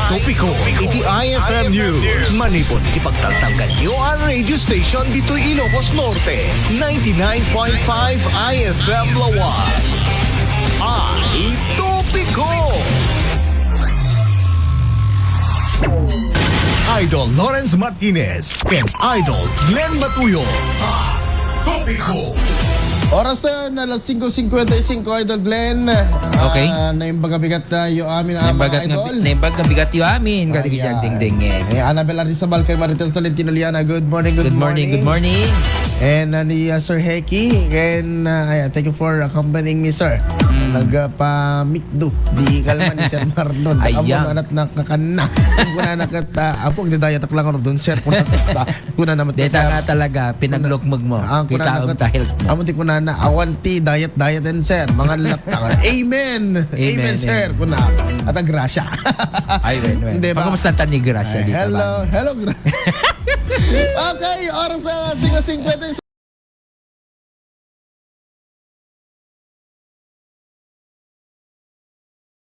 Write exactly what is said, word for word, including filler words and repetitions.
Topiko iti I F M News. Manipud iti pagtaltalkanyo a radio station ditoy Ilocos Norte, ninety-nine point five I F M Laoag. Ay Topiko! Idol Lawrence Martinez and Idol Glenn Batuyo. Ay Topiko! Oras na, alas singko singkwenta y singko, Idol Glenn. Okay. Ah, naimbag a bigat, ah, yu amin, ah, Naimbag mga a nga idol. bi-, naimbag a bigat yu amin, kadi Ayan. Dingding, eh. Eh, Annabel Arizabal, kay Marites Tolentino Liana, good morning, good Good morning, good morning. morning. And, uh, ni, uh, Sir Heki, and, uh, ayan, thank you for accompanying me, sir. Mm. Nagpamikdo, di kalman ni Sir Marlon. Ayan. Amo na anat nakakanna. Kuna na kat, uh, apo, di dayat ak lang, ano, dun, sir, kuna na kat, uh, kuna na mat-, Deta nga talaga, pinaglukmag mo. Ah, kuna Kita na ang kat, tahil mo. Amo di kuna na, awan ti dayat, dayat, and sir, mga laktang. Amen. Amen, Amen, sir, amen. Kuna. At ang grasya. Ay, wen, wen. Di ba? Pagkamusta ta ni Grasya Ay, dito hello, ba? Hello, Grasya. Okay, oras na, singko singkwenta.